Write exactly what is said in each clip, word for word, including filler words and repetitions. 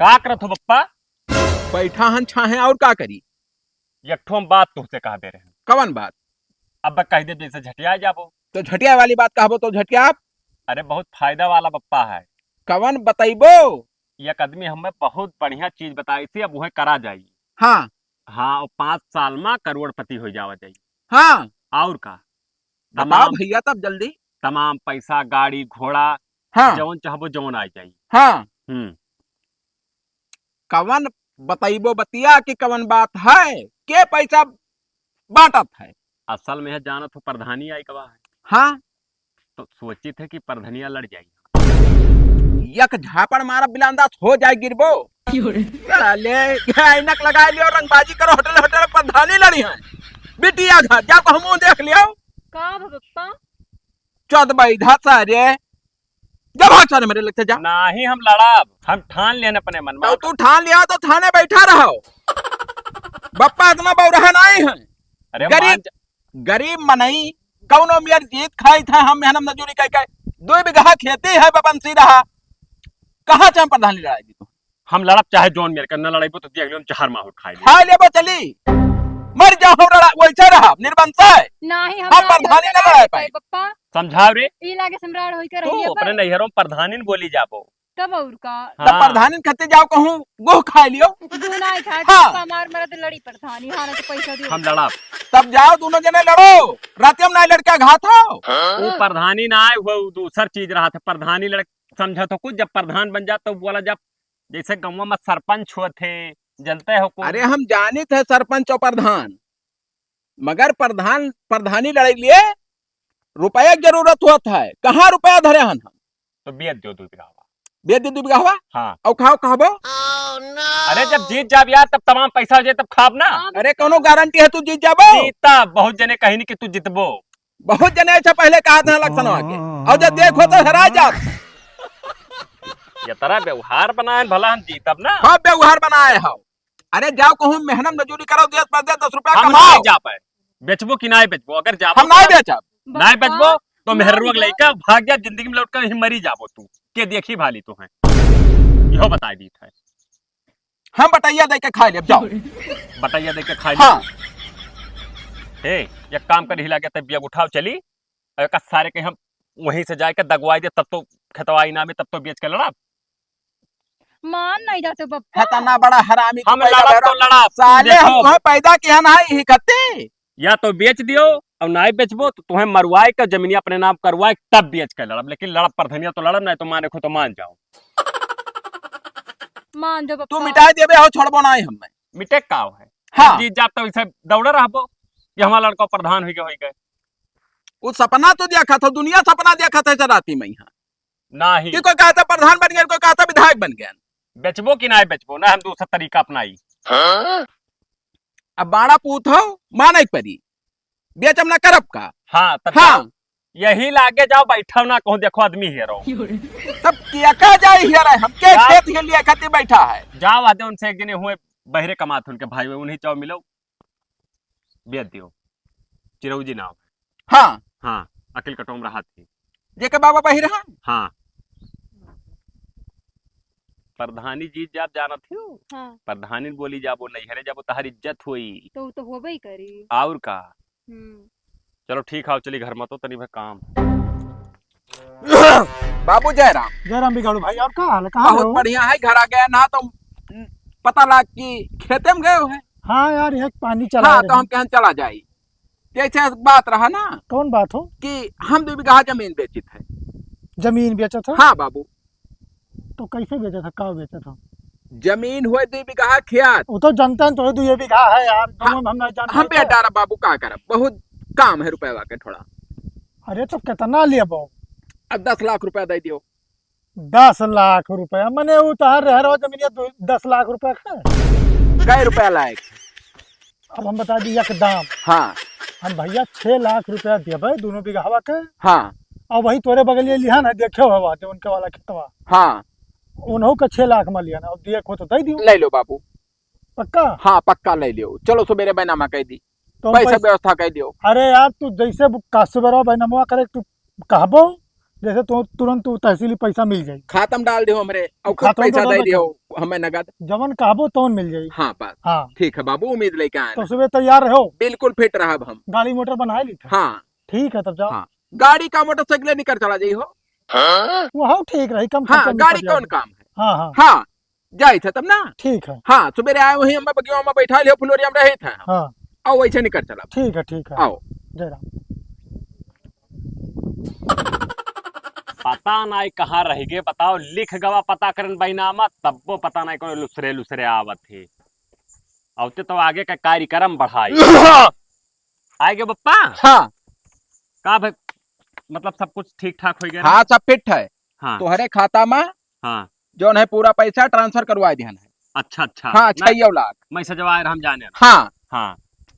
का करत हो बप्पा? बैठा हन छाहे, और का करी? एक ठो हम बात तुहसे कह दे रहे हैं। कवन बात? अब कह दे जैसे झटिया जाबो। तो झटिया वाली बात कहबो तो झटिया आप। अरे बहुत फायदा वाला बप्पा है। कवन बतैबो? एक आदमी हमें बहुत बढ़िया चीज बताई थी, अब वह करा जाई। हाँ। हाँ, और पाँच साल में करोड़पति हो जावा जाई। हाँ। और का? बताओ तमाम, भैया तब जल्दी। तमाम पैसा, गाड़ी, घोड़ा, हाँ। जौन चाहबो जौन आ जाई। हाँ। हम्म। कवन बतैबो बतिया कि कवन बात है, के पैसा बांटत है? असल में है जानत हो प्रधानी आई कवा है। हाँ। तो सोचित है कि प्रधनिया लड़ जाई। एक झापड़ मारब बिलांदास हो जाए गिरबो। क्यों रे? साले, ये ऐनक लगा लियो, रंगबाजी करो, होटल, होटल प्रधानी लड़ी है। बिटिया घर, जा कहूँ मुंह देख लियो। का बा पप्पा? चोद बैधा सारे। जा भाग सारे मेरे लगते जा। नाही हम लड़ब, हम ठान लेन अपने मन में। तो तू ठान लिया तो थाने बैठा रहो। बप्पा इतना बौरहा नहीं है। अरे गरीब, मान जा। गरीब मनई कौनो मेर जीत खाई था, हम मेहनत मजूरी कई कई। दो बीघा खेती है बबंसी रहा, कहाँ से हम प्रधानी लड़ाई दी तू? हम लड़ब चाहे जौन मेर के, न लड़ाइबो तो देख लियो हम जहर माहौर खाई ले। खाई लेबो चली, मर जाओ हम लड़ा, वैसे रहा निर्बंस है। नाही हम हम ना प्रधानी न लड़ाई पाई। पप्पा। समझाओ रे। ई लागे सम्राट होई के तू रहिए अपने पर। नैहरों में प्रधानी न बोली जाबो। तब और का? तो हाँ। प्रधानी खत्ते जाओ कहूँ गोह खाई लियो। तू ना खा हाँ। पप्पा मार मरद लड़ी प्रधानी, हाँ ना तो पैसा दियो। हम लड़ब। तब जाओ दोनों जने लड़ो, रात में ना लड़का घात हो। वो प्रधानी ना आए, वो दूसर चीज रहा था। प्रधानी लड़ समझा तो कुछ, जब प्रधान बन जात तो बोला जब जैसे गाँव में सरपंच होत है, जनते हो कुछ। अरे हम जानित है सरपंच और प्रधान, मगर प्रधान, प्रधानी लड़ाई लिए रुपया के जरूरत होत है, कहाँ रुपया धरे हन हम? तो बेच दियो दू बीघा। बेच दियो दू बीघा? हाँ। और खाओ कहबो? अरे जब जीत जाब यार, तब तमाम पैसा हो जाए, तब खाब ना। अरे कौनो गारंटी है तू जीत जाबो? जीता, बहुत जने कहीं कि तू जितबो। बहुत जने ऐसा पहले कहा था लक्षणवा के, और जब देखो तो हरा जात। ये तरह व्यवहार बनाए भला हम जीतब ना। हाँ, व्यवहार बनाए हो। अरे जाओ कहूँ मेहनत मजूरी करो, दस पाँच दस रुपया हम कमाओ। नहीं जा पाए, बेचबो कि नहीं बेचबो? अगर जाबो हम नहीं तो बेचब। नहीं बेचबो तो मेहरुआ के लइका भाग जा, जिंदगी में लौट कर ही मरी जाबो तू। के देखी भाली तो है, यो बताई दीत है। हम बटैया दे के खा लेब, जाओ। बटैया दे के खा लेब। हाँ। हे, एक काम कर, हिला के तब बिया उठाओ, चली। अगर का सारे के हम वहीं से जाके दगवाई दे, तब तो खेतवा इनामी, तब तो बेच के लड़ब। मान नहीं जाते पप्पा। खतना बड़ा हरामी तू हम पैदा लड़ब भरा। तो लड़ब, तू साले देखो। हम तुम्हें पैदा किया ना है, यही खत्ते। या तो बेच दियो, और ना बेचबो तो तुम्हें मरवाए का जमीनिया अपने नाम करवाए, तब बेच के लड़ब, लेकिन लड़ब प्रधनिया तो लड़ब, नहीं तो माने खो तो मान जाओ। मान जाओ तू पप्पा। मिटाई देबे हो, छोड़बो ना हमें। मिटे का है? हाँ। जीत जाब तो इसे दौड़े रहबो कि हमारा लड़का प्रधान होई गए, होई गए। वो सपना तो देखा था, दुनिया सपना देखा था ऐसा राती में यहाँ। नाही। कि कोई कहता प्रधान बन गया, कोई कहता विधायक बन गया। बेचबो कि ना बेचबो, ना हम दूसरा तरीका अपनाई। हाँ? अब बाड़ा पूत हो, माने परी। बेचम ना करब का? हाँ, तब हाँ। जाओ। यही लागे जाओ, बैठा ना कहूँ, देखो आदमी हेरो। तब क्या कहा जाए हेरा है? हम के यार। खेत के लिए खातिर बैठा है? जाओ आदे उनसे एक जने हुए बहरे कमात उनके भाई हुए, उन्हीं चाहो मिलो। बेच दियो। चिरौजी नाम है। हाँ। हाँ, अकिल कटोम रहा थी। जेके बाबा बहिर हैं? हाँ। प्रधानी जीत जाब जानत हो? हाँ। प्रधानी बोली जाबो, नैहरे जाबो, तहार इज्जत होई। तो उ तो होबे ही करी। और का? हम्म। चलो ठीक है, चली घर में, तो तनी भाई काम। बाबू जयराम। जयराम बिगाड़ू भाई, और का हाल है? कहाँ बहुत रहो? बढ़िया है, घर आ गया ना, तो पता लाग कि खेते में गए हो है। हाँ यार, एक पानी चला हाँ, रहे तो हैं। हम कहन चला जाई। जैसे बात रहा ना। कौन बात हो? कि हम दो बीघा जमीन बेचित है। जमीन बेचत हो? हाँ बाबू। तो कैसे बेचत हो, का बेचत हो? जमीन हुए दो बीघा खेत। वो तो जनता है, तो दो बीघा है यार, हाँ, गाँव में हम नहीं जानते हम तो। बेटा रहा बाबू, का करब, बहुत काम है रुपया के थोड़ा। अरे तो कितना लेबो? अब दस लाख रुपया दे दियो। दस लाख रुपया, मने वो तहार रहरो जमीनिया दो, दस लाख रुपया का? कै रुपया लायक? अब हम बता दी एक दाम। हाँ। हम भैया छह लाख रुपया देबे दोनों बिगहवा के। हाँ। और वही तोरे बगलिए लिहा ना, देखे हो बाटे उनके वाला खेतवा। हाँ। उन्हों के छह लाख में लिहा ना, अब दिए को तो दे दियो। ले लो बाबू। पक्का? हाँ, पक्का ले लियो। चलो सुबेरे बैनामा कह दी। तो हम पैसा पैस- व्यवस्था कह दियो। अरे यार, तू जैसे ब-, का सुबेरवा बैनामा करे, तू कहबो, जैसे तो तुरंत तू तहसीली पैसा मिल जाई। खातम डाल दियो हमरे, और खुद खाता तो पैसा दे दियो हमें नगद। जवन कहबो तवन मिल जाई। हाँ, बस। हाँ। ठीक है बाबू, उम्मीद लेके आए तो हैं। सुबह तैयार रहो। बिल्कुल फिट रहब हम। गाड़ी मोटर बनाए ली था। हाँ। ठीक है, तब जाओ। हाँ। गाड़ी का मोटरसाइकिल निकर चला जाई हो। वह ठीक रही, कम हाँ, खर्चा में गाड़ी निकल कौन जाई। काम है? हाँ, हाँ। हाँ, जाइत है तब ना। ठीक है। हाँ, सुबेरे आए वहीं अम्मा बगिया में बैठा लियो, फुलोरिया में रहित है। हाँ। आओ, वैसे निकर चला। ठीक है, ठीक है। आओ। जय राम। पता नाई कहाँ रह गए, बताओ, लिख गवा पता करन बैनामा, तब्बो पता नाई कौन लुसरे लुसरे आवत है। अउते तो आगे का कार्यक्रम बढ़ाई। आए गए बप्पा? हाँ। का भाई, मतलब सब कुछ ठीक ठाक हो गया ना? हाँ, सब फिट है। हाँ। तोहरे खाता में हाँ। जौन है पूरा पैसा ट्रांसफर करवा दिहन है। अच्छा, अच्छा। हाँ, ना, छइयो लाख। मैं सजवाए हम जाने। हाँ। हाँ।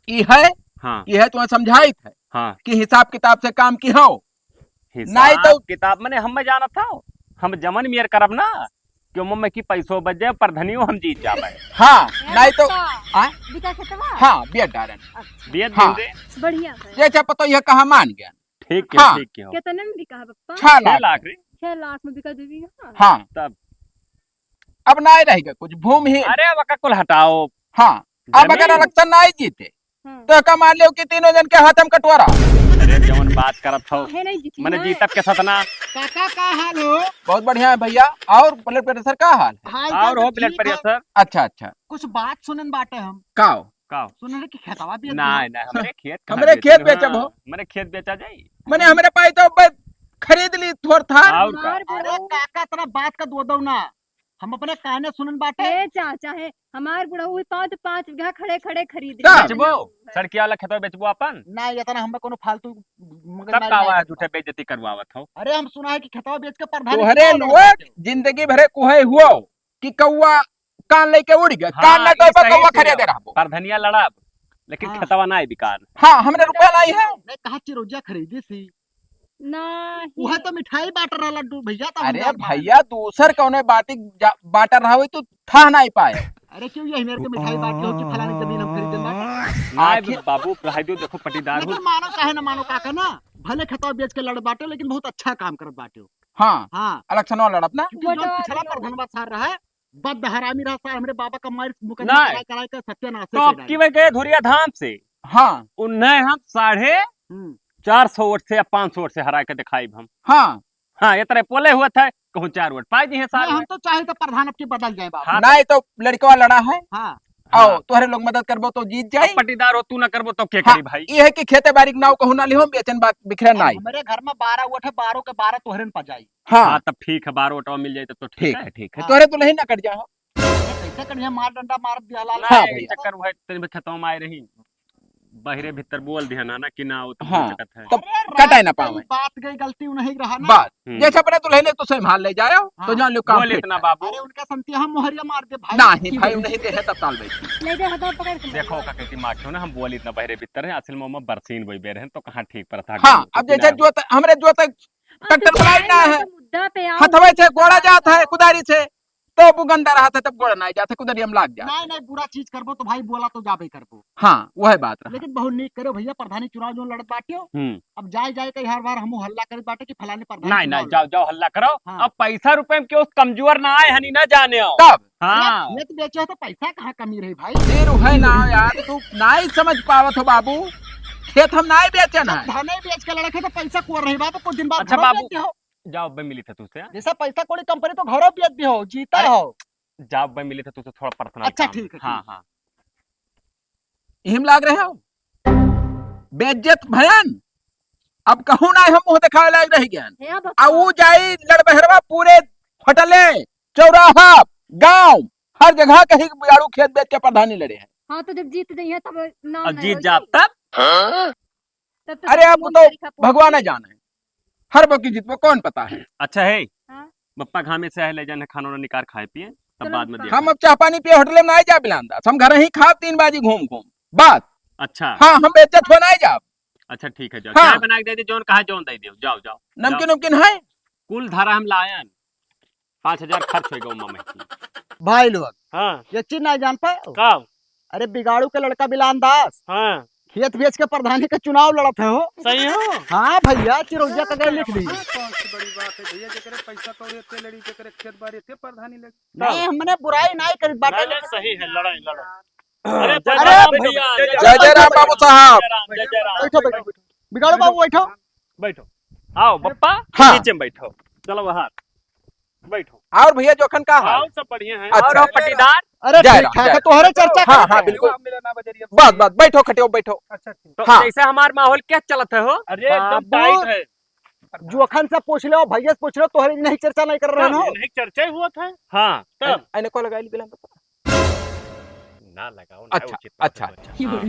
ई है, हाँ। ई है तुम्हें समझाइत है हाँ। कि हिसाब किताब से काम की हो। हिसाब नाई तो किताब मने हम जानत हो, हम जमन मेर करब ना, कि ओमे की पैसो बच जाए, परधनियो हम जीत जाबे। हाँ, ए नाई तो, बप्पा, आ? बिका खेतवा? हाँ, बिया डारन। अच्छा। बिया हाँ। दिन रे। बढ़िया है। जैसे पता यह कहा मान गया। ठीक है, हाँ। ठीक है। कितने में बिका है बप्पा? छह लाख। छह लाख रे। छह लाख में बिका देवी है। हाँ। तब? अब नाई रह गया कुछ, भूमि ही। अरे, अब का कुल हटाओ। हाँ। अब अगर जमीन। इलेक्शन नाई जीते, हम्म। तो का मान लियो कि तीनों जन के हाथ में कटोरा। अरे, जवन बात करत हो। काहे नहीं जीती मने ना? जीतब के सतना। काका, का हाल हो? बहुत बढ़िया है भैया। और ब्लड प्रेशर का हाल है? हाल और चाल हो तो ब्लड ठीक है। प्रेशर? अच्छा, अच्छा। कुछ बात सुनन बाटे हम। काओ? काओ? सुनन कि खेतवा बेच ना, दिया। ना, हमरे खेत कहाँ हमरे बेचे खेत हो? बेचब हो। हमरे खेत बेचा जाई? मने हमरे पाई तो बस खरीद ली थोड़ थार। और का? अरे काका, इतना बात का दो दो ना। हम अपने काने सुनन बाटे। ए चाचा है, हमार बुढ़ऊ पाँच, पाँच बीघा खड़े खड़े खरीद का? ली। बेचबो? सड़किया वाला खेतवा बेचबो अपन? ना, इतना हमें कोनो फालतू मगर तब नाई का लायक आवाज बा। उठे, बेइज्जती करवावत हो? अरे, हम सुना है कि खेतवा बेच के प्रधानी तोहरे चुनाव लड़ लोग बाटे। जिंदगी भरे कुहे हुओ कि कौआ कान लेके उड़ गया, हाँ, कान ना ई टोपा, सही कौआ किया। खरीदे रहबो। परधनिया लड़ब, लेकिन हाँ। खेतवा ना बिकान। हाँ, हमरे रुपया नहीं है। नहीं, कहाँ चिरौजिया खरीदी सी? नहीं। उहे तो मिठाई बांट रहा लड्डू भैया, तो हम अरे जान पाए। भैया, दूसर कौने बाटी जा-, बांट रहा हो, तू था नहीं पाए। अरे क्यों यही मेरे के मिठाई बांट लो कि फलानी जमीन हम खरीदे बाटे? नहीं आखिर बाबू, रह दो, देखो पटीदार हो। लेकिन मानो चाहे ना मानो काका ना, भले खेतवा बेच के लड़ बाटे, लेकिन बहुत अच्छा काम करत बाटे हो। हाँ, हाँ। इलेक्शनवा लड़ब ना। क्योंकि वो जो तो पिछला प्रधानवा सार रहा है, बद हरामी रहा सार, हमरे बाबा का मार मुकदमा नहीं। कराए, कराए के सत्यानाश तो कर अब डाली। की वे गए धुरिया धाम से। हाँ। उन्हें हम साढ़े हम्म। चार सौ वोट से या पाँच सौ वोट से हरा के दिखाई हम। हाँ। हाँ, ये तरह पोले हुआ था, कहूँ चार वोट पाए जी हैं सार नहीं, हम में। तो चाहे तो प्रधान अब की बदल जाए बाबू। हाँ, तो नहीं तो लड़कवा लड़ा है। हाँ। आओ, हाँ। तोहरे लोग मदद करबो तो जीत जाई। अब पटीदार हो, तू ना करबो तो के हाँ, करी भाई? ये है कि खेते बारी के नाव कहूँ ना लिहो, बेचन बात बिखरे अब नाई। हमारे घर में बारह वोट है, बारह के बारह तोहरे न पा जाई। हाँ। हाँ, तब ठीक है, बारह वोटवा मिल जाए तब तो ठीक ठीक है। है, ठीक है। हाँ। तोहरे तो नहीं ना कट जाओ। अरे, कैसे कट जाए, मार डंडा मार दिया लाल। हाँ, हाँ, भैया। चक्कर हुआ, तेरे खेतवा में आए रही, बहिरे भीतर बोल दिया ना, ना कि ना, वो तो हाँ। कटत है। तब अरे, कटाए ना रात पावे। बात गई, गलती नहीं रहा ना। बात। हम्म। जैसे अपने दुल्हन ने तो संभाल ले जाओ, तो हाँ। जान लो काम बोल फिट इतना है। बाबू। अरे, उनका संती हम मोहरिया मार दे भाई। नहीं, भाई, नहीं दे है, तब ताल बैठ। ले दे, हथवा पकड़ के देखो, मार। का कहती माँ क्यों ना, हम बोल इतना बहिरे भीतर है, असल में हम बरसीन वही बेर हैं, तो कहाँ ठीक पर था, हाँ, गलती अब जैसे ना। जो त-, हमरे जो तक अब ट्रैक्टर तो चलाए जाए ना ना, है। तो मुद्दा पे आओ, हथवे से मुद्दा गोड़ा पे जात है, आओ। कुदारी से, तो वो गंदा रहत है, तब गोड़ा नहीं जात है, कुदारी हम लाग जात नहीं, है। नहीं, बुरा चीज करबो तो भाई बोला तो जाबे करबो। हाँ, वह बात रहा। लेकिन बहुत नीक करो भैया, प्रधानी चुनाव जो लड़त बाटियो, हम्म। अब जाए जाए के हर बार हमू हल्ला करत बाटे कि फलाने प्रधानी नहीं, चुनाव नहीं, जाओ, लड़त। जाओ हल्ला करो। हाँ। अब पैसा रुपए में क्यों कमजोर ना आए, हनी ना जाने आओ। तब? हाँ। अरे खेत बेचे हो तो पैसा कहाँ कमी रही भाई? फिर है ना यार, तू नहीं समझ पावत हो बाबू, खेत हम नहीं बेचन है। धान नहीं बेच के लड़के तो पैसा को रही बाबू, कुछ दिन बाद अच्छा घरों बाबू, बेच दे हो। जाओ, अब मिली था तुझसे, हाँ? जैसा पैसा कौड़ी कंपनी तो घरों बेच दे हो, जीता अरे, हो। जाओ, अब मिली था तुझसे थोड़ा पर्सनल अच्छा, काम। ठीक है, हाँ, ठीक। हाँ। इहिम लाग रहे हो? बेइज्जत भयन। अब कहूँ ना हम मुँह दिखावे लायक रह गया। हे अब आ ऊ जाई लड़बहरवा पूरे होटले, चौराहा, गांव, हर जगह कहीं बिगाड़ू खेत बेच के प्रधानी लड़े हैं। हाँ, तो जब जीत जाइए तब नाम अब है जीत और जाब नहीं। तब? हाँ? तब तो अरे, सब आपको लोग तो तरीका पूछ भगवान के। जाने। हर बकी जीतबो, कौन पता है। अच्छा है, हाँ। बप्पा घामे से आए, ले जाने खाना वाना निकार खाए पिए, तब चलो बाद में बप्पा। देखा। हम अब चाह पानी पिए होटल में ना जा बिलांदा, हम घर ही खाब तीन बाजी घूम घूम। बात। अच्छा। हाँ, हम बेइज्जत हो ना जाब। अच्छा, ठीक है, जाओ। हाँ। चाय बना के दे दे, जौन कहा जौन दे दे, जाओ, जाओ, नमकीन जाओ। उमकीन है? कुल धारा हम लायन, पाँच हजार खर्च हो गया उमा महकी। भाई लोग, हाँ। ये चीज ना जान पाए? का? अरे बिगाड़ू के लड़का बिलान दास। हाँ। खेत बेच के प्रधानी का चुनाव लड़त है हो। सही हो? हाँ भैया, चिरौंजिया का गए लिख दी। हाँ, कौन सी बड़ी बात है भैया, जेकरे पैसा कौड़ी एते लड़ी, जेकरे खेत बाड़ी एते प्रधानी लड़ी। नहीं, हमने बुराई नहीं करी, बाटे नहीं, नहीं, सही है, लड़ाई, लड़ाई। अरे, अरे प्रधान भैया, जय जय राम बाबू साहब। जय राम, जय जय राम। बैठो, बैठो, बैठो। बिगाड़ो बाबू, बैठो। बैठो। आओ बप्पा, हाँ। नीचे में बैठो। चलो बाहर। बैठो। और भैया जोखन का हाल? और सब बढ़िया है। अच्छा। और पट्टीदार? अरे जय ठीक राम, ठाक जय है, राम। तोहरे चर्चा हाँ, करत हाँ, है। बिल्कुल। बस, बस, बैठो, खटियो, बैठो। अच्छा, ठीक। तो हाँ। कैसे हमार माहौल क्या चलत है हो? अरे, एकदम बाबू, टाइट है। जोखन से पूछ लो, भैया से पूछ लो, तोहरे नहीं चर्चा नहीं कर रहे हो। नहीं, चर्चा ही हुआ था। हाँ। तब? एने को लगाई बिलान। ना लगाओ, ना अच्छा, उचित बात अच्छा, है। अच्छा। हाँ।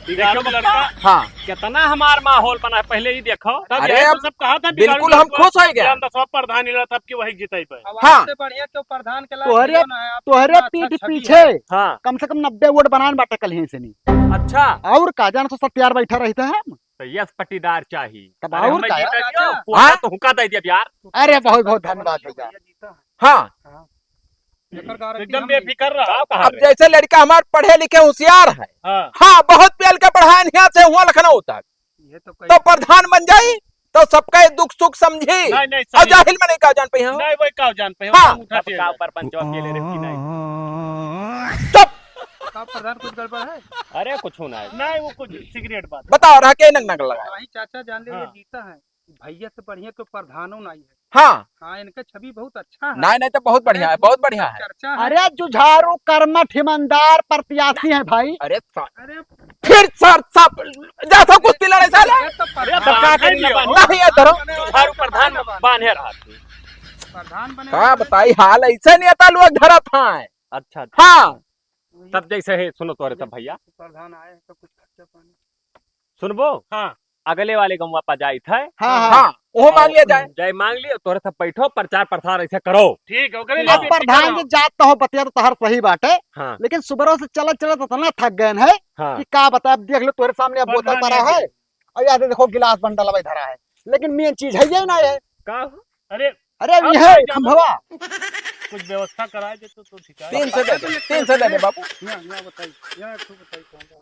बिगाड़ू लड़का। हाँ। कितना हमार माहौल बना है, पहले ही देखो। तब अरे, यही तो अब सब कहा था, बिल्कुल बिगाड़ू हम लड़का। खुश हो गया। बिलान दसवा प्रधान ही रहता, अब की वही जिताई पे। अब हाँ। आपसे बढ़िया तो प्रधान के लायक तोहरे, नहीं होना है, आप तोहरे इतना पीठ अच्छा पीछे छवि है। हाँ। कम से कम नब्बे वोट बनान बाटे कल ही से नहीं। अच्छा। और का जान तो सब तैयार बैठा रहता है हम। तो यस पट्टीदार चाही। तब अरे और हमें का जीता यार? दियो, हाँ? कोटा तो हुक्का दे दिया यार। अरे बहुत बहुत धन्यवाद भैया। हाँ। हाँ। एकर गारंटी एकदम हम बेफिक्र रहा। का कहा अब रे? जैसे लड़का हमार पढ़े लिखे होशियार है। हाँ। हाँ, बहुत पेल के पढ़ाए यहाँ से हुआ लखनऊ तक। ये तो तो कही प्रधान बन जाई, तो सबका दुख सुख समझी। नहीं, नहीं, और सही। जाहिल में नहीं का जान पे हो। नहीं, वही का जान पे हो, हाँ। हम उठा अब दिए का जाए। परपंच अकेले रखी नहीं। चुप। का प्रधान कुछ गड़बड़ है? अरे कुछ होना है। नहीं, वो कुछ सिगरेट बात। बताओ, रहा के नग नग लगा। वही चाचा जान ले, ये हाँ। जीता है। भैया से बढ़िया तो प्रधानो नहीं है। हाँ। हाँ, इनका छवि बहुत अच्छा है। नहीं, नहीं, तो बहुत बढ़िया है, अरे, बहुत बढ़िया है। चर्चा है। अरे, जुझारू कर्मठ ईमानदार प्रत्याशी हैं भाई। अरे सा-, अरे, फिर सर, सब, जा सब कुस्ती लड़े साले। ये तो अरे, प्रधान तो का है करी ना। नहीं, ये धरो। जुझारू प्रधान बांधे रहा। प्रधान बने का वाले बताई, हाल ऐसे नेता लोग धरत हैं। अच्छा, अच्छा। हाँ। वही तब जैसे है, सुनो तोरे तब भैया। प्रधान आए हैं तो कुछ खर्चा पानी। सुनबो? हाँ। अगले वाले गौवा पा जाइत है। हाँ, हाँ। हाँ, वो मांग लिया जाए। जाए मांग लियो, तोरे सब बैठो, प्रचार प्रसार ऐसे करो। ठीक है, ओकरे अब लिए प्रधान जी जात तो हो, बतिया तो तोहर सही बाटे, हाँ। लेकिन सुबह से चलत चलत इतना थक गए हैं हाँ। कि का बताए। अब देख लो, तोरे सामने अब बोतल प्रधान पड़ा जी। है और यहाँ से देखो गिलास बंडल भाई धरा है, लेकिन मेन चीज है ये ना है। का? अरे, अरे, अब ये है क्या जानो? खंभवा। कुछ व्यवस्था कराए दे तो, तो ठीक है। तीन सौ दे दे, तीन सौ दे दे बाबू। यहाँ, यहाँ बताइए, यहाँ एक ठो बताइए, कौन सा?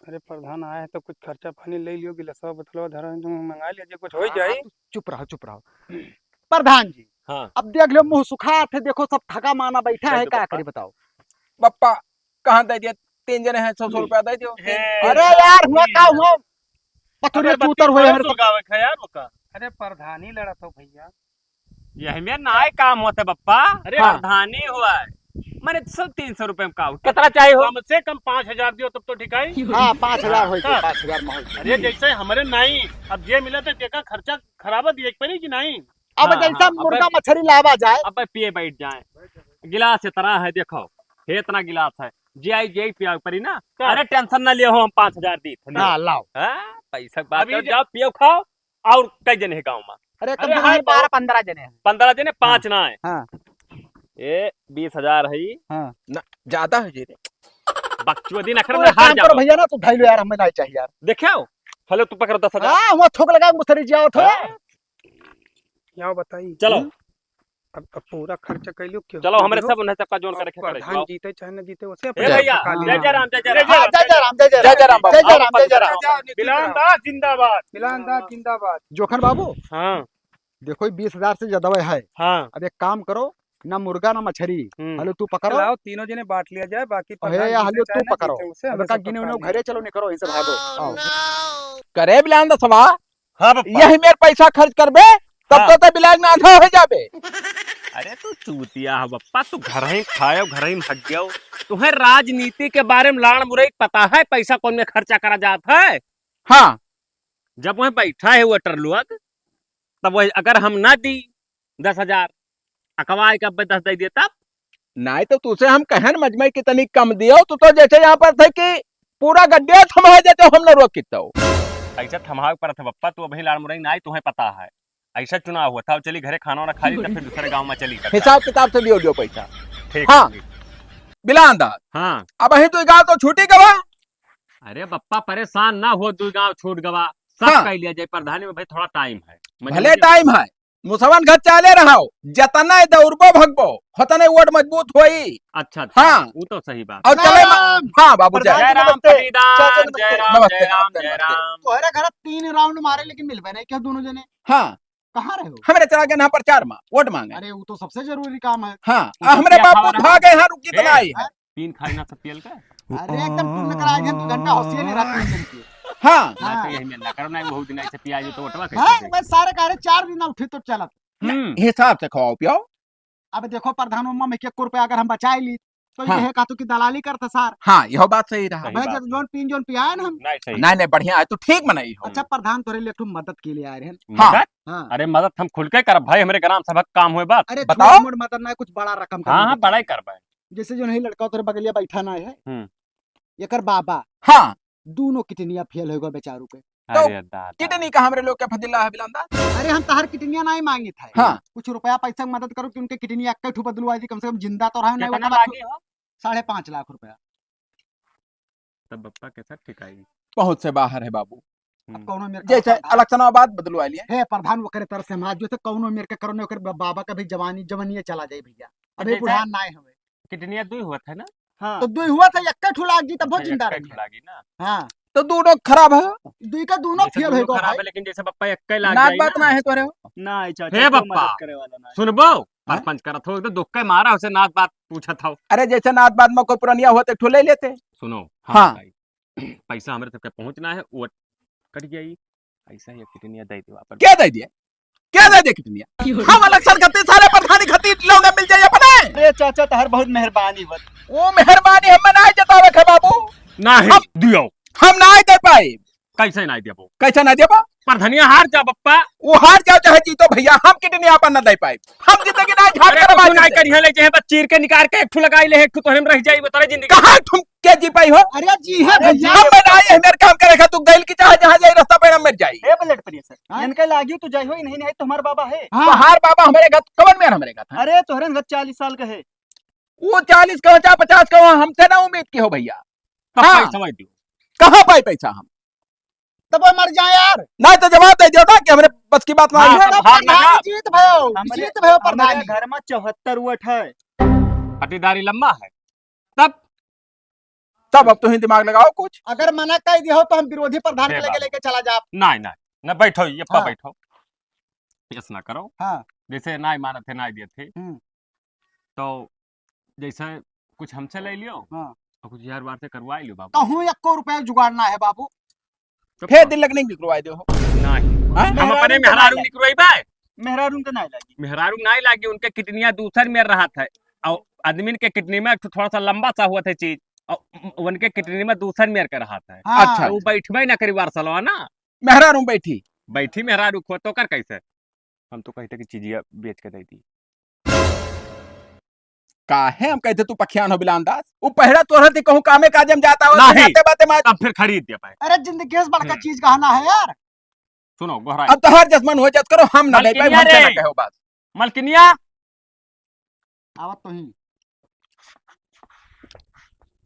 अरे प्रधान आए हैं तो कुछ खर्चा पानी ले लियो, गिलसवा बोतलवा धरो, तुम मंगा लियो, जे कुछ हो हाँ, जाई। हाँ, तू चुप रहो, चुप रहो। प्रधान जी, हाँ। अब देख लो मुँह सुखा थे, देखो सब थका माना बैठा है, का करी बताओ? बप्पा, कहाँ दे दिया? तीन जने हैं, सौ सौ रुपया दे दियो। हे, अरे यार, हुआ का हुआ? पथुरिया अरे, चूतर हुए बत्तीस हमारे साल सब। सुलगावे का यार, ओका। अरे प्रधानी लड़त हो भैया। यही में नाय काम होते बप्पा। अरे हाँ। प्रधानी हुआ है। माने सब तीन सौ रुपये में का हो? कितना चाहिए हो? कम से कम पाँच हजार दियो तब तो ठीक है। हाँ, पाँच हजार हाँ, होई तो, तब। पाँच हजार में होई तो। अरे जैसे हमरे नाई, अब जे मिला तो देखा खर्चा खराबा दिए के पड़ी कि नहीं? अब हाँ, जैसा हाँ, मुर्गा अबे मछली लावा जाए। अब पिए बैठ जाए। गिलास इतना है, देखो, हे इतना गिलास है, जे आई जे पिया परी ना। का? अरे tension ना लियो, हम पाँच हजार दी थे, लियो। हाँ, लाओ। हाँ, पैसा के बात अभी करो, जे जाओ पियो खाओ, और कई जने हैं गाँव में? अरे, कम अरे, से कम हाँ, बारह बहुत। पन्द्रह जने हैं। पन्द्रह जने, पाँच हाँ। ना है। हाँ। ए, बीस हजार है। हाँ। ना, ज्यादा है जी रे। बकचोदी ना कर, तो मैं एक हार काम करो जाऊँ। भैया ना, तू धैलो यार, हमें नहीं चाहिए यार। देखो, हेलो, तू पकड़ दस हजार। हाँ, वहाँ थोक लगा, मुसरी जी आओ थोड़ा। हाँ। क्या बताई? चलो। हम्म? अब, अब पूरा खर्चा कर लियो, क्यों? चलो, हमरे सब उन्हें सबका जोन करे, प्रधान जीते चाहे न जीते, उसे ए अपने भैया, पका लियो। जय जय राम, जय जय राम। हाँ, जय जय राम, जय जय राम। जय जय राम, जय जय राम, जय जय राम। बिलान दास जिंदाबाद। बिलान दास जिंदाबाद। जोखन बाबू। हाँ। देखो, ये बीस हजार से ज्यादा है। हाँ। अब एक काम करो, ना मुर्गा ना मछरी, हम्म। हलो तू पकड़ो। लाओ, तीनों जने बांट लिया जाए, बाकी अरे, प्रधान जीते हलो तू चाहे ना पकड़ो। जीते, उसे अब हमें का सब गिने पका उन्हें लिया। घरे चलो, निकरो, इनसे भागो। आओ। करे बिलान दसवा, हाँ, बप्पा। यही मेर पैसा खर्च करबे, तब हाँ। तो ते बिलाग में आधा हो जाबे। अरे, तू चूतिया है, बप्पा, तू घर ही खायो, घर ही में हग गयो। तुम्हें राजनीति के बारे में लाड़ मुरई पता है, पैसा कौन में खर्चा करा जात है? हाँ। जब वहीं बैठा है waiter लोग, तब वही अगर हम ना दी दस हजार, अकवाए के अब्बे दस दे दिए तब? नाहीं तो तुसे हम कहन मजमई कितनी कम दियो, तू तो जैसे यहाँ पर थे कि पूरा गड्ढे थमा देते हो, हम न रोक कितो। ऐसा थमावे पर थे बप्पा, तू अभी लाड़ मुरई नाहीं, तुम्हें पता है। ऐसा चुनाव हुआ था, चली घरे खाना वाना खा ली, तो फिर दूसरे गाँव में चली करता। हिसाब किताब से दियो, दियो पैसा। ठीक हाँ। है, ठीक। बिलान दास। हाँ। अब अहीं तू गाँव तो छूटी गवा। अरे बप्पा परेशान ना हो, दू गाँव छूट गवा, सब हाँ। कह लिया जाए प्रधानी में भाई, थोड़ा time है। भले time है, मुसवन घर चाले रहो, जतने दौड़बो भगबो, होतने वोट मजबूत होई। अच्छा, अच्छा, हाँ। वो तो सही बात। और जय चले म-, राम। हाँ बाबू, जय। प्रधान जी, जय राम, नमस्ते। परिदार, चाचा, नमस्ते। जय राम, नमस्ते, जय राम, नमस्ते, जय नमस्ते। राम। तोहरे घर तीन round मारे, लेकिन मिलबे नहीं किया दोनों जने। हाँ। कहाँ रहे हो? हमरे चला गए ना प्रचार में, वोट मांगे। अरे, वो तो सबसे जरूरी काम है। हाँ, वो तो हमरे क्या बापू खबर है? भागे हैं, रुक कितना हैं? आई है। हैं? तीन खाई ना सब पियल का? अरे, एकदम टुन्न करा के दो घंटा होशियार नहीं रहते हैं दिन के। हाँ। मैं तो हाँ। यही मिलना करो ना, बहुत दिन ऐसे पिया जो तो वोटवा कैसे हाँ, देंगे? बस सारे कह रहे चार दिन ना उठे तो चलत। हम्म। हिसाब से खवाओ पियाओ। अब देखो प्रधान, ओमा में एक एक रुपया अगर हम बचाए ली, तो हाँ। यह कहतो कि दलाली करता सार। हाँ, यह बात सही रहा। सही भाई, बात जब है। जोन पीन जोन पियाए ना हम। नहीं, सही। नहीं, नहीं, बढ़िया है, तू ठीक मनाई हो। अच्छा प्रधान, तोरे लिए एक ठो मदद के लिए आए रहे हैं। हाँ। मदद? हाँ। अरे मदद हम खुल के करब भाई, हमरे ग्राम सभा के काम होए बात। अरे बताओ। छोट मोट मदद ना, कुछ बड़ा रकम का हाँ, हाँ, मदद बड़ा ही करब। करबे। जैसे जो नहीं लड़का तोरे बगलिया बैठा ना है, हम्म। एकर बाबा। हाँ। दोनों किडनिया फेल हो गए बेचारू के। तो अरे दादा। किडनी का हमरे लोग के फजीला है बिलांदा? अरे हम तहार किडनिया नहीं मांगित है। हाँ। कुछ रुपया पैसा के मदद करो कि उनके किडनी एक ठो बदलवा दी, कम से कम जिंदा तो रहे, नहीं कितना वरना लागी हो? साढ़े पाँच लाख रुपया। तब बप्पा कैसा ठिकाई? पहुँच से बाहर है बाबू। अब हम्म। कौनो मेर का जैसे प्रधान। इलेक्शन बाद बदलवा लिए। हे प्रधान, ओकरे तरफ से हम हाथ जोड़े, कौनो मेर के करो ने, ओकर बा-, बाबा का भी जवानी, जवानिये चला जाए भैया। अबे जैसे बुढ़ान ना है हमें। किडनिया दुई हुआ था ना? हाँ। तो दुई हुआ था, एक ठो लाग जी, तब वो अच्छा, जिंदा एक रही। ठो लागी ना? हाँ। तो दोनों खराब है। दुई का दोनों जैसे फेल दोनों होएगा खराब भाई। है, लेकिन जैसे बप्पा एक लाग नाक जाई बात ना। ना है तोरे। ना, चाचा, हे कोई बप्पा, मदद करे वाला ना है। सुनबो? हाँ? सरपंच करत हो, तो दुख के मारा उसे नात बात पूछत हो। अरे, जैसे नात बात में कोई पुरनिया होत, एक ठो ले लेते। सुनो, हाँ। हाँ। भाई, पैसा हमरे तक पहुँचना है, वो कट गया ही। ऐसा ही किडनिया दे दे वापस। क्या दे दिया? क्या दे दिया किडनिया? हम अलग सर खातिर, सारे प्रधानी खातिर लौंडे मिल जाए अपने। अरे चाचा, तहार बहुत मेहरबानी बा। वो मेहरबानी हम ना जतावे खे बाबू। नहीं हम दियो। हम ना दे पाए। कैसे नहीं देबो? कैसे नहीं देबो? प्रधनिया हार जा बप्पा। वो हार जाओ चाहे जीतो भैया, हम किडनी आपन न दे पाए। हम जिंदगी ना झाड़ अरे कर कुछ बाज नहीं दे। करिहे ले, चाहे बस चीर के निकाल के एक ठो लगाई ले, एक ठो तोहरे में रह जाई, वो तोरे जिंदगी। कहाँ ठुम के जी पाई हो? अरे जी है अरे भैया। हम बनाए हैं, मेरे काम करे खा, तू गैल की चाहे जहाँ जाए रास्ता पे मर जाए। ए blood pressure। हाँ? इनके लागियो तो जाई हो, नहीं, नहीं तो हमारे बाबा है। हाँ। तो हार बाबा हमारे घर, कवन में हमारे घर था? अरे तोहरे घर चालीस साल का है। वो चालीस का हो, चाहे पचास का हो, हमसे ना उम्मीद की हो भैया। तब हाँ। पैसा दो। कहाँ पाई पैसा हम? तब वो मर जाए यार। नहीं तो जवाब दे दियो ना कि हमरे बस की बात ना हाँ, है। तब हार प्रधान लगा। जी, जीत भयो, हमरे, जीत भयो हमरे प्रधान। घर में चौहत्तर वोट है। पटीदारी लंबा है। तब? तब अब तुहीं दिमाग लगाओ कुछ। अगर मना कर दिया हो तो हम विरोधी प्रधान के हे लेके, बाबू। लेके चला जाब। नहीं, नहीं, न बैठो, ये पर हाँ। बैठो। ऐसा ना करो। हाँ। जैसे नाई मानत है, नाई देत है। हम्म। तो जैसे कुछ हमसे ले लियो हाँ। और कुछ यार वार से करवा लियो बाबू। कहूँ एको रुपया जुगाड़ ना है बाबू। तो फेर दिल लगने निकलवाई दो। नहीं। हाँ? हम अपने मेहरारू मेहरारू निकलवाई बा। मेहरारू के नाई लागी। मेहरारू नाई लागी, उनके किडनिया दूसर में रहत है। और आदमी के किडनी में एक ठो थोड़ा सा लंबा सा हुआ था चीज, और उनके किडनी में दूसर में के रहत है। हाँ। अच्छा। तो वो बैठबे ना करी वार सलवा ना। मेहरारू बैठी। बैठी मेहरारू खो तो कर कैसे? हम तो कहते कि चीजिया बेच के दे दी। काहे हम कहते तू पखियान हो बिलान दास? उ पहरा तोहरा थी कहूँ कामे काजे में जाता हो, नहीं। जाते बाते मार। तब फिर खरीद दिया पाए। अरे जिंदगी से बड़का हम्म। चीज कहा ना है यार। सुनो, गोहराई। अब तोहर जस मन हो जात करो, हम ना दे पाए, मलकिनिया हम रे। चला कहो बात। मलकिनिया। आवत तो ही।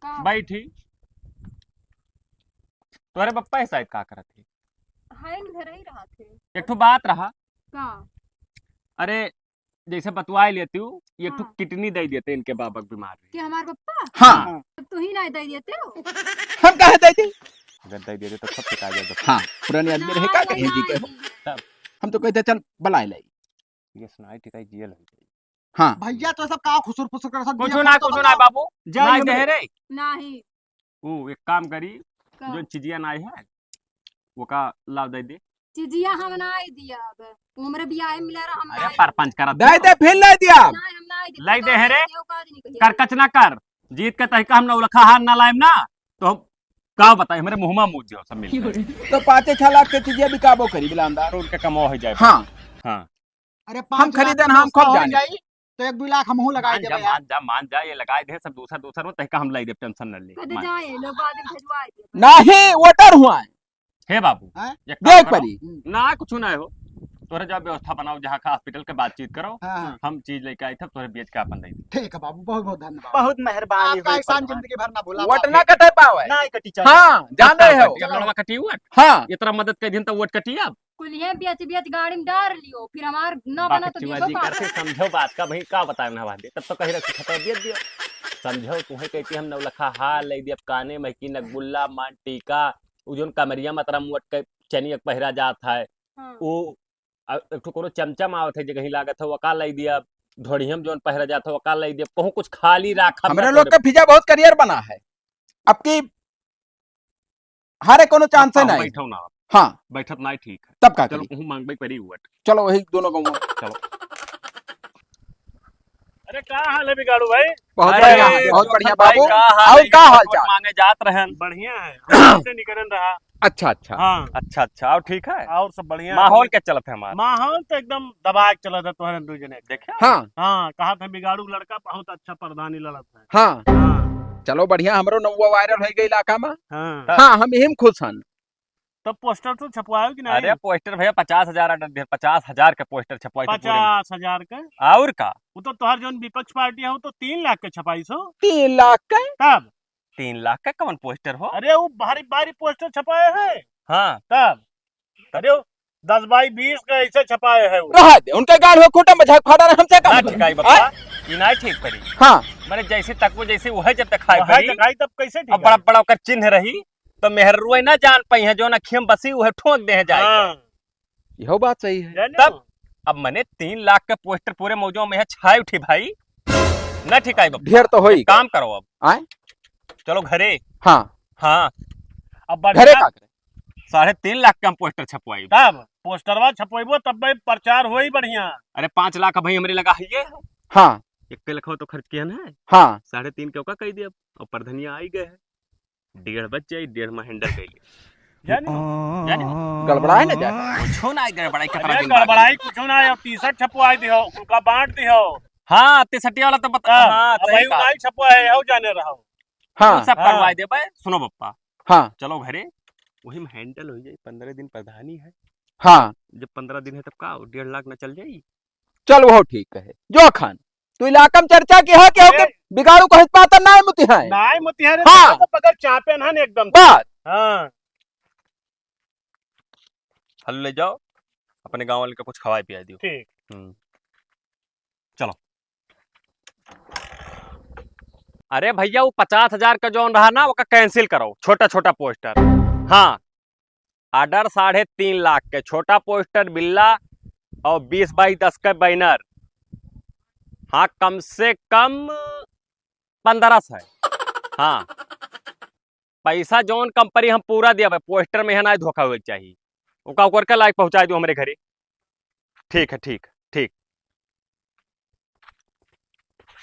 का? बैठी। तोहरे बप्पा है शायद का करत है? हाँ, इन घर ही रहत है। एक ठो बात रहा। का? अरे, जैसे बतवाए लेती हूँ, ये एक ठो हाँ। किडनी दे देते इनके बाबक बीमार रहे। कि हमार पप्पा? हाँ। हाँ। तब तू ही ना दे देते हो। हम काहे दे दी? अगर दे देते तो सब पिटा जाए। हाँ, पुरानी आदमी रहे, का ना, कहे जी ना, के हो? ना। तब? हम तो कहते, "चल, बलाए लाई।" ये सुनाई टिकाई जियल हो गई। हाँ। भैया, तो सब का खुसुर फुसुर कर सब कुछ दिया ना, फोटो कुछ ना, बताओ। बाबू। जाए ना हमरे। दे रे। नहीं। ऊ एक काम करी, का? जो चिजिया नाई है, ओका लाव दे दे। चिजिया हम नाई दिया अब। वो हमरे बियाह में मिला रहा, हम अरे नाई परपंच करत दे हो। दे, फिर ले दिया। नाई, हम नाई दे। लाई दे है रे। केहू का नहीं कहिए। कर कच ना कर। जीत के तहिका हम नौलखा हार ना लाएम ना, तो हम का बताई, हमरे मुँह में मुँह दियो सब मिल के। तो पाँचे छह लाख के चिजिया बिकाबो करी बिलांदा। और उनके कमाओ हो जाए। हाँ। हाँ। अरे हम पाँच लाख खरीदे ना, हम खूब जाने। जाई, तो एक दो लाख हमहू लगाई मान जा, देबे यार। मान जा, मान जा, ये लगाई दे सब दूसर, दूसर में तहिका हम लाई देब, tension न ले। कदे मान। जाए, लोग बाद में भेजवाए देबे। नहीं, वोटर हुआ है। हे बाबू, हैं? एक देख काम करो। परी। हम्म। ना, कुछ ना हो। तोरे जब व्यवस्था बनाओ, जहाँ का hospital के बातचीत करो, हाँ, हाँ। हम चीज लेके आई थे, तोरे बेच के अपन दे दी। ठीक है बाबू, बहुत बहुत धन्यवाद। बहुत मेहरबानी आपका हुई एहसान प्रधान। जिंदगी भर ना भूला वोट पावे। ना कटे पावे। ना कटी चाचा। हाँ, जान रहे हो। कटी, अब लड़वा कटी वोट। हाँ। इतना मदद कर दिन तो वोट कटी अब। कुलिहे बेच बेच गाड़ी में डार लियो, फिर हमार ना बना तो बकचुआ देखो जी का करते। समझो बात का भाई, का बताए ना बात, तब तो कही रखी खतरा दे दियो। समझो, तुम्हें कहती हम नौलखा हार ले दिया, काने में की नगबुल्ला, मान टीका, उ जोन कमरिया मतरा मुअट के चनिया के पहिरा जात है, हाँ। उ, अ, एक ठो कोनो चमचम आवत है, जगही लागत है, वका ले दिया, ढोड़ियम जोन पहिरा जात है, वका ले दिया, कहूँ कुछ खाली राखब हमरा ना लोग तोरे। का फिजा बहुत करियर बना है, अब की हारे कोनो चांस है नहीं। बैठो ना। हाँ। बैठत नहीं ठीक है। तब का चलो, करी? कहूँ मांगबे परी उवट। चलो, वही दोनों गाँव। चलो। अरे, का हाल है बिगाड़ू भाई? बहुत अरे, बढ़िया, बहुत बढ़िया भाई, बाबू। का हाल और है? का हाल वोट चाल? मांगे जात रहन। बढ़िया है, हम से निकरन रहा। अच्छा, अच्छा। हाँ। अच्छा, अच्छा, और ठीक है? और सब बढ़िया है। माहौल क्या चलत है हमार? माहौल तो एकदम दबा के चलत है तोहरे दू जने के। देखा? हाँ। हाँ, कहा था बिगाड़ू लड़का बहुत अच्छा प्रधानी लड़त है। हाँ। हाँ। चलो बढ़िया, हमरो नौवा वायरल हो गई इलाका में। हाँ। हाँ, हम यही में खुश हन। तब पोस्टर तो छपवायो कि नहीं? अरे पोस्टर भैया पचास हजार order दे, पचास हजार का पोस्टर छपवाई तो पूरे में। पचास हजार का? और का? वो तो तोहर जौन विपक्ष पार्टी है, वो तो तीन लाख के छपाई सो। तीन लाख का? तब? तीन लाख का कौन पोस्टर हो? अरे वो भारी भारी पोस्टर छपाए है। हाँ। तब? अरे वो दस बाई बीस का ऐसे छपाए है वो। रहा दे, उनके गाल हो खूंटा में झाक फाड़ा रहे, हमसे का ना मतलब? ठिकाई बता, आय? ई ना ठीक करी। हाँ। मैंने जैसे तकबो जैसे वह जब दिखाई वह पड़ी, दिखाई तब कैसे अब ठीक बड़ा है? बड़ा ओकर चिन्ह रही, तो मेहरुए ना जान पाई है, जो अखियम बसी उहे ठोंक दे जाए। हाँ। यहो बात सही है। जाने तब हो? अब मने तीन लाख के पोस्टर पूरे मौजों में है, छाए उठी भाई, ना ठिकाई बप्पा। ढेर तो होई। एक काम करो अब। आय? चलो घरे। हाँ। हाँ। अब घरे बढ़िया का करे? साढ़े तीन लाख के हम पोस्टर छपवाई। तब पोस्टरवा छपवाइबो तब भाई प्रचार होई बढ़िया। अरे पाँच लाख भाई हमरे लगा है ये। हाँ। एक लाख तो खर्च किया ना। हाँ। साढ़े तीन के ओका कही दिया। अब प्रधनिया आई गए है। डेढ़ बज जाई, डेढ़ में handle कर ली। जानी हो? जानी हो? गड़बड़ाए ना जाए। कुछो ना गड़बड़ाई, कितना अरे दिन बाद गड़बड़ाई कुछो ना है, T-shirt छपवाई दिहो, उनका बांट दिहो। हाँ, T-shirt वाला तो बता, हाँ, हाँ, अब सही भाई बात। उनाई छपवा है, हो जाने रहो। हाँ। उ सब हाँ। करवाई देबे, सुनो बप्पा। हाँ। चलो घरे, वही में handle हो जाई, पन्द्रह दिन प्रधानी है। हाँ। जब पन्द्रह दिन है तब का, डेढ़ लाख ना चल जाई? चल, वो ठीक है। जो खान, तू इलाका में चर्चा की है कि हो के ए। बिगाड़ू को हित पाता नाय मुती है। नाय मुती है रे, हाँ। तो बगैर चापे ना एकदम। बस। हाँ। हल ले जाओ, अपने गाँव वाले का कुछ खवाए पियाए दियो। ठीक। हम्म। चलो। अरे भैया, वो पचास हजार का जौन रहा ना, ओका cancel करो, छोटा छोटा पोस्टर। हाँ। Order साढ़े तीन लाख के, छोटा पोस्टर बिल्ला और बीस बाई दस के banner। हाँ, कम से कम पन्द्रह सौ। हाँ, पैसा जौन कंपनी हम पूरा दिया भाई, पोस्टर में है ना धोखा होए के चाहिए। ओका ओकर के लायक पहुँचा दियो हमरे घरे। ठीक है, ठीक, ठीक।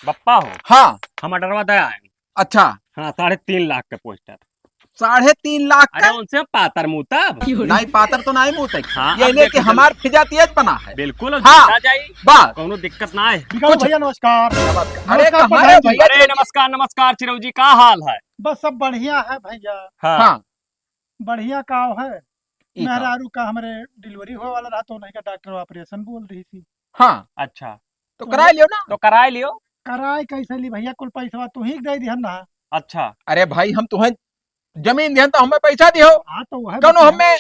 बप्पा हो। हाँ। हम orderवा दे आए। अच्छा। हाँ, साढ़े तीन लाख के पोस्टर। साढ़े तीन लाख अरे का? उनसे पातर मुँह तब। नहीं, पातर तो नहीं मुँह तक। हाँ, ये अब ले देख कि लीजिए। हमार फिजा तेज बना है। बिल्कुल, अब हाँ। जीता जाई। बस। कौनो दिक्कत ना है। बिगाड़ू कुछ भैया नमस्कार। नमस्कार। अरे नमस्कार कहाँ है प्रधान जी? भैया? अरे नमस्कार, नमस्कार चिरऊ जी, का हाल है? बस सब बढ़िया है भैया। हाँ। हाँ। बढ़िया का है? ई का? मेहरारू का हमरे delivery होए वाला रहा तो उन्हीं का doctor operation बोल रही थी। हाँ। अच्छा। तो तो कराए लियो ना। तो कराए लियो। कराए कैसे ली भैया, कुल पैसवा तू ही दे दिहन ना। अच्छा। अरे भाई, हम तुम्हें जमीन दिहन तो हमें पैसा दिहो। हाँ, तो वह कौनो बतिया। हमें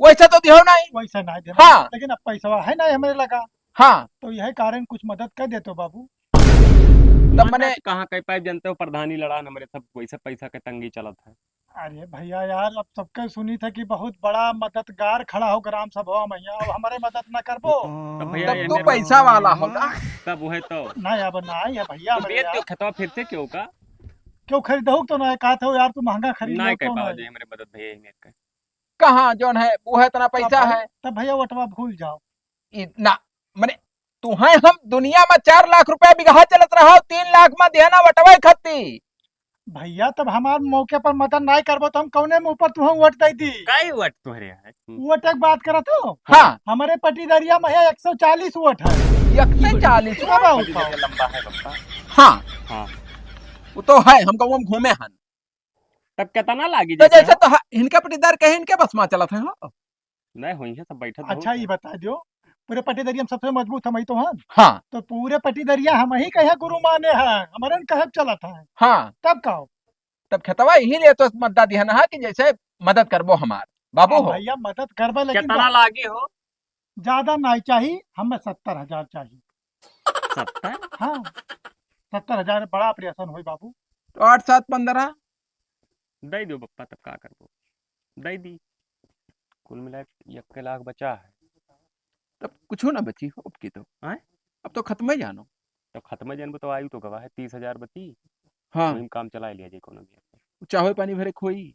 वैसा तो दिहो नहीं। वैसा नहीं दे। हाँ। लेकिन अब पैसवा है नहीं हमारे लगा। हाँ। तो यह कारण कुछ मदद कर देतो बाबू। तब मने मदद कहाँ कर पाए, जानते हो प्रधानी लड़ा न, हमारे सब वैसे पैसा के तंगी चलत है। अरे भैया यार, अब सबके सुनी था कि बहुत बड़ा मददगार खड़ा हो ग्राम सभा में, यहाँ अब हमारे मदद ना करबो। तब भैया तब ये तू मेरे पैसा वाला हो ना। तब वह तो नहीं, अब नहीं है भैया, तो हमरे बेच दो यार। खेतवा फिर से क्यों का? क्यों खरीदहु तो ना, कहा था यार, तू महंगा खरीद नहीं लो, कर क्यों पावा नहीं? जाए हमारे मदद भैया, ये मेरे का। कहाँ जौन है, वो है इतना पैसा तब है। तब भैया वोटवा भूल जाओ। ई ना, मने, तुहें हम दुनिया में चार लाख रुपया बिगहा चलत रहा, तीन लाख में देना वटवे खत्ती। भैया, तब हमार मौके पर मदद नाई करबो, तो हम कौने मुंह पर तुहें वोट दे दी? काई वोट तुहरे है? हम्म। वोट एक बात करत हो? हाँ। हमारे पटीदरिया में है एक सौ चालीस वोट है। एक सौ चालीस सुना वोट? बाबू, पटीदरिया लंबा है बप्पा। हाँ। हाँ। वो तो है, हम गाँव में घूमे हन। तब कितना लागी तो जैसे जैसे? तो ह-, इनके पटीदार कहे इनके बस में चलत है, हो। नहीं होई है, सब बैठत अच्छा, बहुत ये है। बता दो, पूरे पटीदरिया में सबसे मजबूत हम ही तो हन। हाँ। तो पूरे पटीदरिया हम ही कहे गुरु माने हैं, हमारे न कहे चलत है। हाँ। तब का हो? तब खेतवा यही लिए तो मद्दा दिहन हा कि जैसे मदद करबो हमार। बाबू हाँ हो। भैया, मदद करबे, लेकिन कितना बा- लागी हो? ज्यादा नाहीं चाही, हमें सत्तर हजार चाही। सत्तर? हाँ, सत्तर हजार बड़ा operation होई बाबू। तो आठ सात पन्द्रह। दइ दियो बप्पा, तब का करबो, दइ दी। कुल मिला के एक लाख बचा है। तब कुछो ना बची हो अब की तो, आय? अब तो खत्म ही जानो। तो खत्म जानबो तो आयु तो गवा है, तीस हजार बची। हाँ। वही में काम चला लिया जाए कोनो भी। चाहो पानी भरे खोई।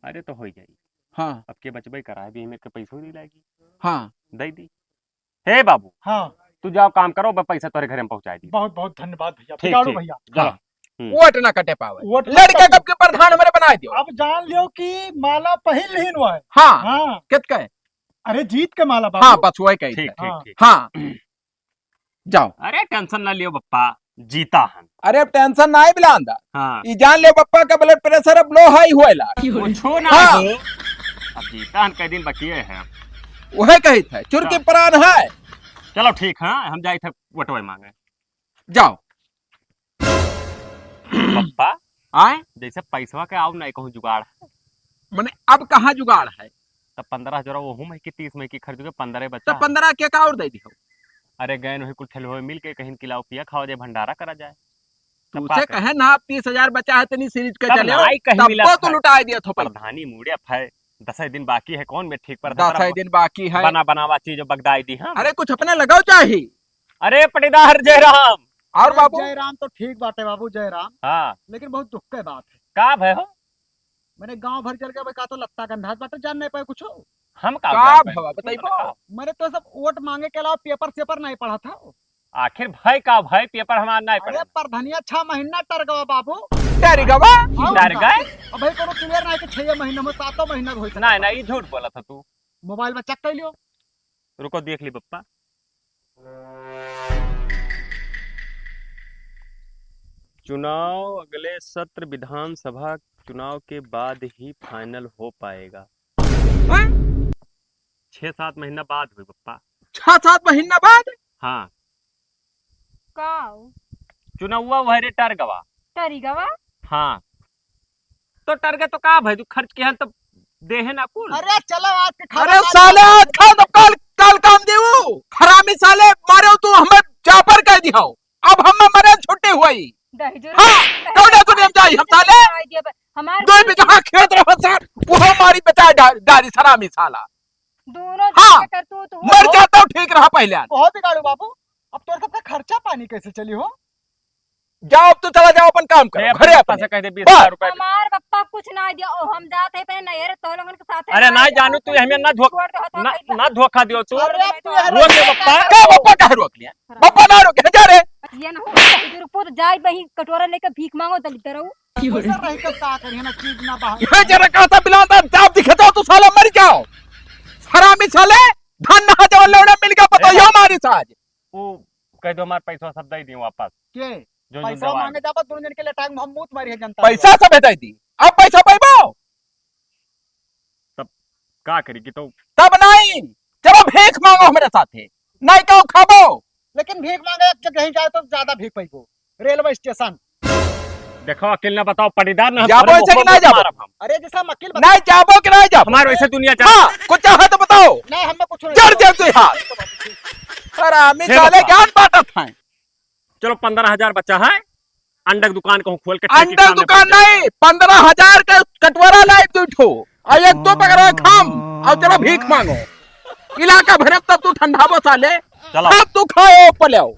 अरे तो होई जाई। हाँ। अब के बचबे करा है, बीमे के पैसो नहीं लागी। हाँ। दइ दी। हे बाबू। हाँ। तू जाओ काम करो, बस पैसा तोरे घरे हम पहुँचाइ दी। बहुत बहुत धन्यवाद भैया। ठीक, बिगाड़ू ठीक। भैया। चलो। हाँ। हम्म। वोट ना कटे पावे। वोट ना लड़का कटे। कब के प्रधान हमरे बनाइ दियो। अब जान लियो कि माला पहिन लिहिन हुआ है। हाँ। हाँ। कित का है? अरे जीत के माला बाबू। हाँ, बस वही कही ठीक, थे। ठीक, हाँ। ठीक। हाँ। जाओ। अरे tension ना लियो बप्पा, जीता हन। अरे अब tension ना है बिलांदा। हाँ। ई जान लियो बप्पा का blood pressure अब low high होएला। कुछो ना हाँ। हो। अब जीता हन, कई दिन बकिए है। वही कही थे, चुरकी हाँ। प्राण है। चलो ठीक है, हम जाई थे वोटवे मांगे। जाओ। पप्पा, आय? जैसे पैसवा के आउ नाहीं कहूँ जुगाड़ है। मने अब कहाँ जुगाड़ है? तब पन्द्रह हजार ओहू में की तीस में की खर्च के पन्द्रह बचा तो है। पन्द्रह के का और दे दियो? अरे गए वही कुल ठेलवे मिल के कहीं किलाओ पिया खाओ जाए, भंडारा करा जाए। तब तू का से करे? कहे ना, अब तीस हजार बचा है, तनी सीरीज के तब चले हो, नाई कहीं तब मिला को तू था। लुटाए दिया थो पैसा। प्रधानी मूड़े फै, दस दिन बाकी है, कौन में ठीक पर दस दिन बाकी है। बना बनावा चीज बगदाई दी हम। अरे कुछ अपने लगाओ चाही। अरे पटीदार जयराम। और अरे बाबू? जयराम तो ठीक बाटे बाबू, जयराम। हाँ। लेकिन बहुत दुख के बात है। का भय हो? मने गांव भर चल के भाई का तो लत्ता गंधात बाटे, जान नहीं पाए कुछ। हम का का जान पाए? भवा, बताइबो? मने तो सब वोट मांगे के अलावा पेपर सेपर नहीं पढ़ा था। आखिर भय का भय, पेपर हमार नहीं अरे पढ़े। प्रधनिया छह महीना टर गवा बाबू। टर गवा? और टर का? गए? अब भाई कोनो clear नहीं कि छह महीना में, सातों महीना होई सकता। नहीं, नहीं, ये झूठ बोला था तू। मोबाइल में check कर लियो। रुको, देख ली पप्पा। चुनाव अगले सत्र विधानसभा चुनाव के बाद ही final हो पाएगा। हैं? छह सात महीना बाद हुई पप्पा। छह सात महीना बाद? हाँ। का हो? चुनौवा वह रे टर गवा। टरी गवा? हाँ। तो टर गए तो का भाई, तू खर्च के हन तो देहे ना कुल। अरे चलो आज के खाना अरे खा साले, लो। आज खा तो कल, कल काम देऊ। हरामी साले, मारे तू हमें चापर कह दियो। अब हम मरे छुट्टी हुई। दहिजर हाँ, दहिजर कौन है तू नेम जाई हम साले? आई दिया बे-, हमार दो कुल बीघा खेत रहो सर, वो हमारी बचा डा-, डारी सरामी साला। दोनों हाँ, जन के करतूत हुआ। मर जाता हूँ, ठीक रहा पहले। कहो बिगाड़ू बाबू, अब तोर सबका खर्चा पानी कैसे चली हो? जाओ, अब तो चला जाओ, अपन काम करो, ए, घरे पप्पा अपने। से कह दे, बीस हजार बस। रुपया दे। हमार पप्पा कुछ ना दिया, ओ, हम जात है अपने नैहर, तो लोगन के साथ है, अरे, ना ना जानू, तू हमें ना धोखा, छोड़ दे, हटा ना, दे। ना धोखा दियो तू। अरे, अब तू यहाँ रोक ले पप्पा। का पप्पा काहे रोक लिया? पप्पा ना रोके, जा रे। ये ना हो, रुपो तो जाए बही, कटोरा लेके भीख मांगो, दलित रहो। पैसा रह के का करिए ना, चीज ना बाहर। ये जरा कहता बिलाता, जाप दिखे तो तू साले मर जाओ। हरामी साले, धन ना जाओ, लौड़ा मिल गया, पता ए। यो मारी साज। वो कह दो, हमार पैसा सब दे दी वापस। के? जो, जो पैसा दवा मांगे जाबो, दोनों जन के लेटांग में हम मूत मारी है जनता। पैसा सब दे दी, अब पैसा पैबो? तब का करी कि तो तब नहीं, चलो भीख मांगो हमारे साथे, नहीं कहो खाबो। लेकिन भीख मांगे एक जगह ही जाए तो ज्यादा भीख पैबो, रेलवे स्टेशन। देखो, अकेले ना बताओ, पटीदार ना, जाबो ऐसे कि ना जाबो? मारब हम। अरे, जैसा हम अकेले नहीं जाबो कि नहीं जाबो? हमारे वैसे दुनिया चल हाँ, कुछ चाहे तो बताओ। नहीं, हमें कुछ नहीं जड़ दे तू यार। हरामी हे साले, बाबा। ज्ञान बांटत हैं। चलो, पन्द्रह हजार बचा है, अंडा के दुकान कहूँ खोल के ठेकी अंडा के सामने दुकान बैठ जाओ। नहीं, पन्द्रह हजार का कटोरा लाई दू ठो, और एक दो पकड़ा खाम, और चलो भीख मांगो। इलाका भरे तब तू ठंडाबो साले, चलो। तब तू खाओ पलेओ।